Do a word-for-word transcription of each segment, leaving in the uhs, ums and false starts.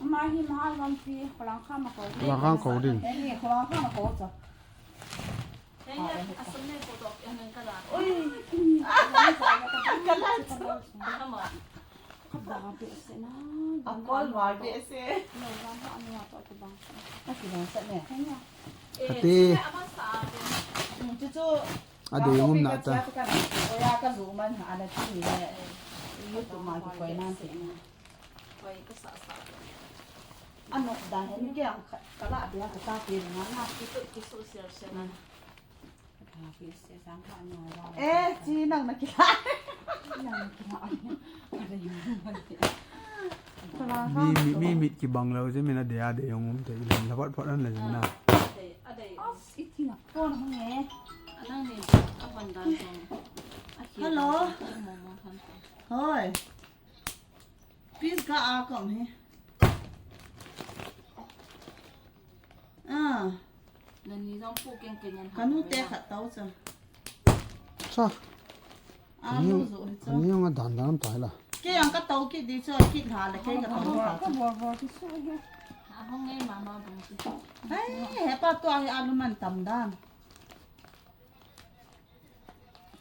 Ama hi mahal lampi, Kholangkham a ko ding. Kholangkham ko ding. Hei, Kholangkham a ko cha. Hei, a sum nei ko dok, yang nang ka la. Oi. Ka la. Ka ba be se na. A kol mar be se. No, ram ha anu to ka bang. Ka ki bang sa ne. Hei ya. Kati. Chu chu. Adei jong um na ta. Oya ka zu man ha ana ti ni le. YouTube ma ki koi nan ti. Koi ka sa sa. Ano da he ni ke ang ka la bia ka ta ti na na. Ki tu ki su siar siar na. Ka ki se sang ka na la. Eh, chi nang na ki la. Nang na ki la. Ka dei. Mi, mi, mi mit kibang lou, chu min adei, adei jong um te, lem la phot phot an le jong na. Adei, adei. As, iti na pon hung e. Anang ni, a hon dan jong. A hi Hello. Dan jong, mo mo han. Hoi. Please ga a kom he. Ah. Nani jong pu keng keng an. Kanu te khat tau cha. Cha. Alu zu hi chu. Ani jong adan dan tai la. Kei jong ka tau kit di chu, kit ha le kei ka tau kit ha chu. Ka bor bor ki su hi. A hung ngai mama bung ki. Ai, he pa tua hi alu man tam dan.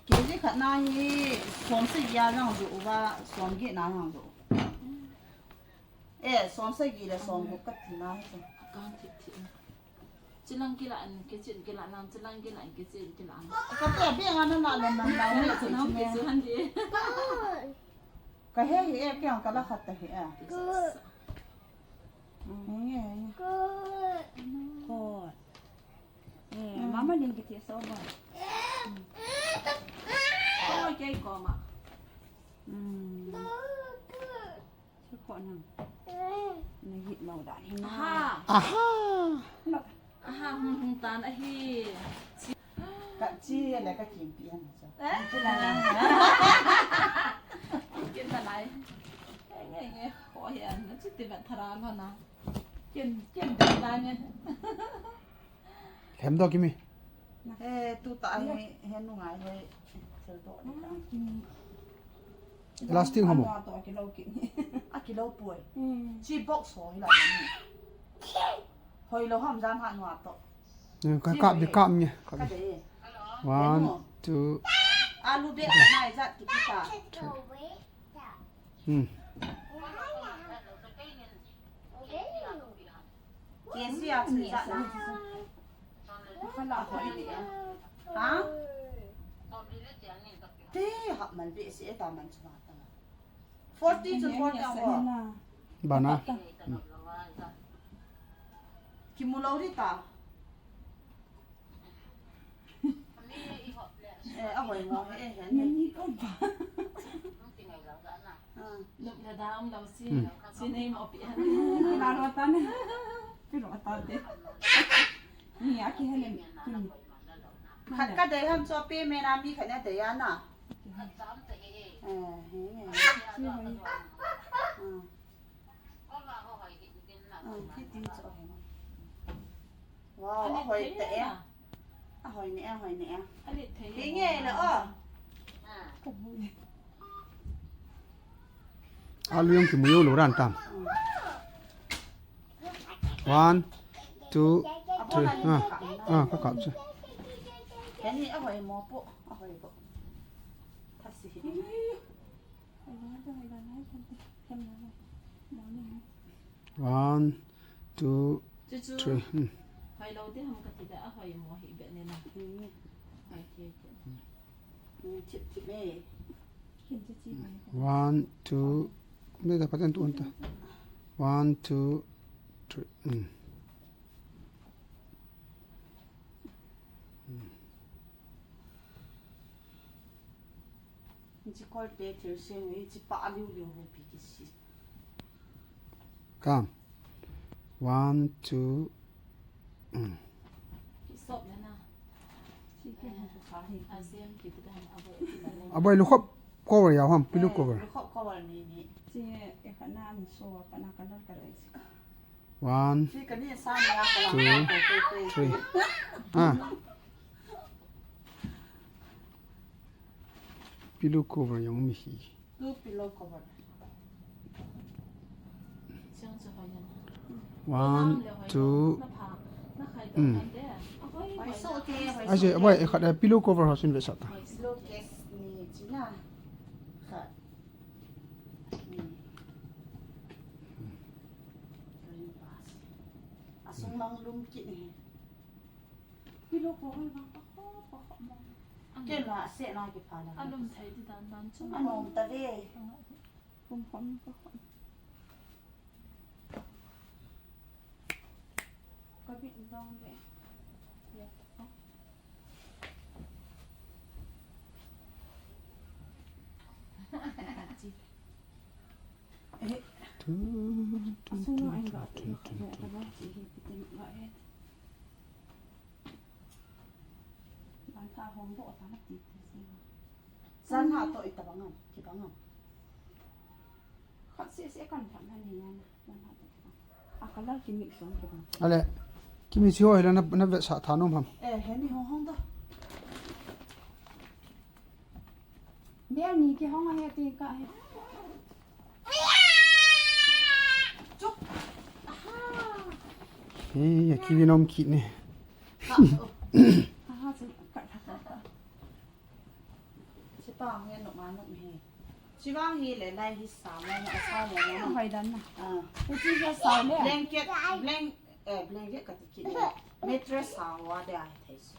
Kei ji khat na hi som sagi a jang zu uva, som get na jang zu. Eh, som sagi le som gup ka ti na hi chu. Ka thip thip. Chilang kila an, kichin kila nan, chilang kila an, kichin kila an. Ka te beng ana na le man na ne chu ne. Ka he hi e, kya ka la khat ta hi e. Nge, nge. Ko. Eh, mama ning kiti so ba. Ko ke ko ma. Hmm. Chu ko nang. Na git mau dan hi na. Aha. Aha. Aha, hung hung tan ahi. Ka chi le ka kimpi han cha. Eh? Chi la na. Kin ta lai. Nge nge, ko hi an, chi ti vet thara lo na. Kin, kin dan dan ne. Hem do kimi. He, tu ta he, he nu ngai he. Thil to ni ta. Elastic hamo. Ano to a kilo ki. A kilo poi. Hmm. Chi box ho hi la ni. Hoi lo ham jan ha nu a to. Ka kap di kap ni. Ka de. One, two. Alu be ka nai jat ki ta. Hmm. Kesi a chu ja na. Ha? Te ha man be si eta man chu ta. Forty chu forty a ho. Bana. Kimu lo ri ta. Eh, a hoi mo he, eh, he. Ni ko ba. Ah. Lup le da um lo si. Hmm. Si nei mo pi han. Pi la ro ta ne. Pi ro ta te. Ni a ki he le. Khat ka dei ham chu pi me na mi khat ne dei a na. Eh, he, he. Si hoi. Ah. Ah, ki ti chu he. Wow, a hoi te e. A hoi ne, a hoi ne. Hi nge le o. Alu jong kimu jou lou dan tam. One, two, three. Ah, ah, ka kap chu. Kani a hoi mo po, a hoi po. Thasi hi. One, two, three. Hmm. Hoi lo te ham ka ti da, a hoi mo hi be ne na. Hmm. Hoi ke ke. Hmm, chip chip me. One, two. Me da paten tu unta. One, two, three. Hmm. Hmm. Hichi kol te thil sing, hichi pa liu liu ho pi kisi. Kam. One, two. Mm. Ki sop le na. Chi ke ha ka hi. A sem ki tu han a bo. A bo lu khop cover ya ham, pillow cover. Lu khop cover ni ni. Chi e ka na mi so pa na ka na ka rai si. One, two, three. Ah. Pillow cover jong um hi. Two pillow cover. Chang One, two. Mm. Ai se, bai, khat, eh, pillow cover ho sin vetsah ta. Pillowcase ni china. Khat. Ni. Asung lang lum kit ni. Pillow cover vang pakho, pakho mo. Kei la se na kipha la. Alum thei ti dan dan chu. Anom ta ve. Kum khom, kum khom. Ka bit dong le. Ya. Eh. Tun, tun, tun, tun, tun, tun, tun. Janha toh itabang am, kibang am. Khat seh seh kan tham han hi na. Janha toh kibang. A color kimix jong kibang. Ale, kimix ho hi la na, na vetsah tha nom ham. Eh, heni hong hong to. Bel ni kihong ahi ti ka he. Chup. Aha. He, ya kiwi nom kit ni. Ha, oh. Aha, chu ka, ka, ka, ka. Chipang he no ma no he. Chivang hi le lai hi sa mo, a sa mo mo. Hoi dan na. Ah. Uchi he sa le. Blanket, blank, eh, blanket ka ti kit ni. Mattress sa wa de ai thei si.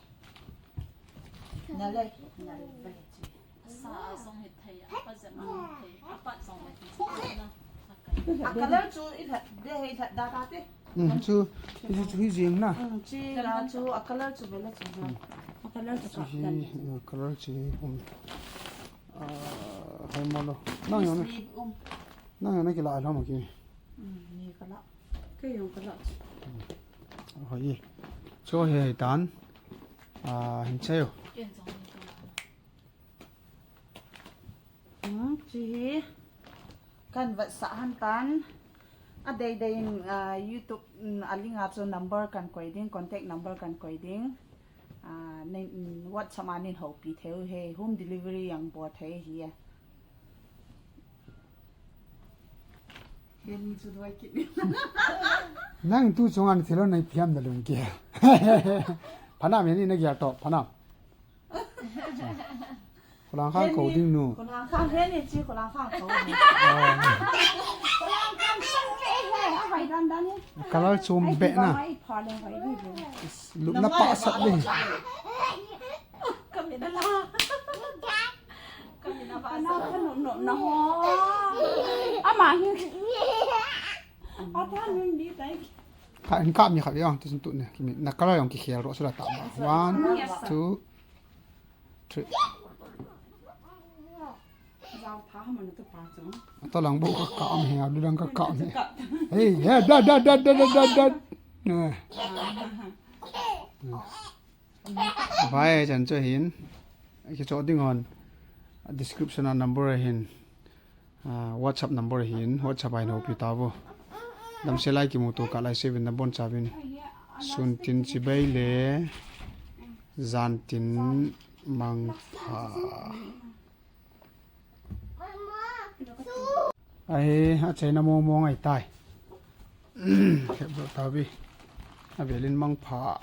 Na le, na le, ba le chi. Asa a jong hi thei, a pat jong hi thei, a pat jong hi thei. A color chu i lhat, de hi lhat da ta te. Mm, chu, chu, chu hi jing na. Mm, chi la chu, a color chu vela chu. Mm. A color chu hi, a color chu hi, um. Ah, hai mo lo. Nang yo na. Sleeve um. Nang yo na kila lo mo ki. Mm, ni kala. Kei jong kala. Mm. Hoi. Chu hi tan. Ah, hin cheu. Ken jong ni kala. Hmm, chu hi kan vetsah han tan. A dei dei in, ah, YouTube, mm, a link a chu number kan koi ding, contact number kan koi ding. Ah, nin, mm, WhatsApp a nin houpi thei u he, home delivery jong bol thei hi a. Ken ni chu doi kit ni. Nang tu chunga ni thilo nai phiam da lung ke. Phanam he ni na gel to, phanam. Khulang khang ko ding nu. Khulang khang he ni chi, khulang khang ko. Oh. Khulang khang sang le he, a vai dan dan ni. Color chom be na. Ai, pha le vai di. Lupna pa sat le. Kami na la. Kami na pa sat. Ana ka no no na ho. Ama hi. Apa nun di tai. Ka, in ka mi kha yang tu sun tu ne. Kimi na color jong kikhel ro sula ta ba. One, two, three. Jao tha ha man tu pa chu. Ata lang bo ka ka am he, alu lang ka ka am he. Hey, he, da, da, da. Eh. Bye, chan chu hin. Kicho ding hon. Description a number ahin. Ah, WhatsApp number ahin. WhatsApp a hin houpi tauvo. Damsel a kimuto kah lai seuvin nabonchauvin. Sun tin chibai le. Jan tin mangpha. Ahi, achaina mong mong ahitai. Khep doh tauve. Avel in mangpha.